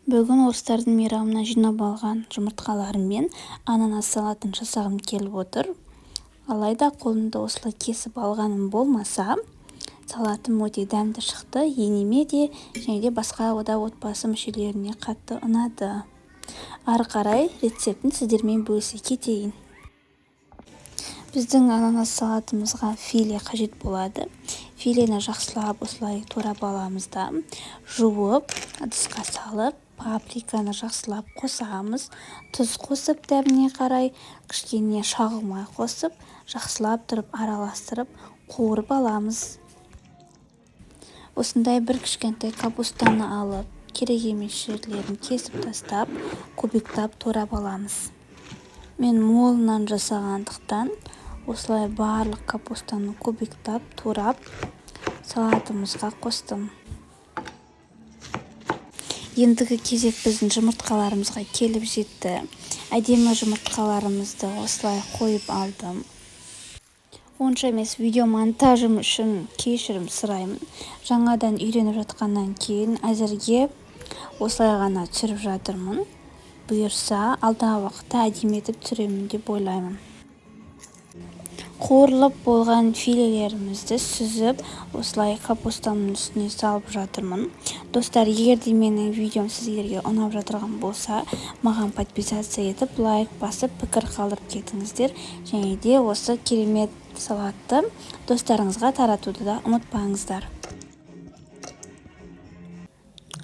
Бүгін орыстардың мейрамына жинап алған жұмыртқаларыммен ананас салатын жасағым келіп отыр. Алайда қолымды осылай кесіп алғаным болмаса, салатым өте дәмді шықты. Енеме де және де басқа да отбасы мүшелеріне қатты ұнады. Ары қарай рецептін сіздермен бөлісе кетейін. Біздің ананас салатымызға филе қажет болады. Филені жақсылап осылай турап аламыз да, жуып, ыдысқа салып, паприканы жақсылап қосамыз, тұз қосып, дәміне қарай кішкене шағыл май қосып, жақсылап тұрып араластырып, қуырып аламыз. Осындай бір кішкентай капустаны алып, керек емес жерлерін кесіп тастап, кубиктап турап аламыз. Мен молынан жасағандықтан осылай барлық капустаны кубиктап турап, салатымызға қостым. Ендігі кезек біздің жұмыртқаларымызға келіп жетті. Әдемі жұмыртқаларымызды осылай қойып алдым. Онша емес видео монтажым үшін кешірім сұраймын. Жаңадан үйреніп жатқаннан кейін әзірге осылай ғана түсіріп жатырмын. Бұйырса, алдағы уақытта әдемі етіп түсіремін деп ойлаймын. Қуырылып болған филелерімізді сүзіп, осылай капустаның үстіне салып жатырмын. Достар, егер де менің видеом сіздерге ұнап жатырған болса, маған подписаться етіп, лайк басып, пікір қалдырып кетіңіздер. Және де осы керемет салатты достарыңызға таратуды да ұмытпаңыздар.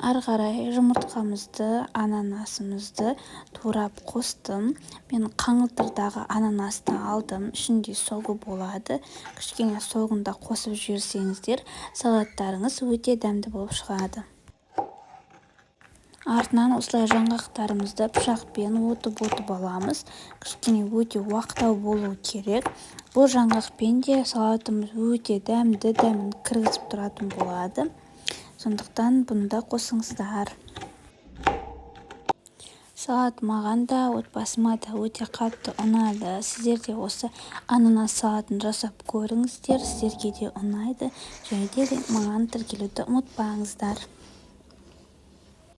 Ары қарай жұмыртқамызды, ананасымызды турап қостым. Мен қаңылтырдағы ананасты алдым, ішінде согы болады. Кішкене согын да қосып жіберсеңіздер, салаттарыңыз өте дәмді болып шығады. Артынан осылай жаңғақтарымызды пышақпен отып-отып аламыз. Кішкене өте уақтау болу керек. Бұл жаңғақпен де салатымыз өте дәмді, дәмін кіргізіп тұратын болады. Сондықтан бұны да қосыңыздар. Салат маған да, отбасыма да өте қатты ұнады. Сіздер де осы ананас салатын жасап көріңіздер, сіздерге де ұнайды. Және де маған тіркелуді ұмытпаңыздар.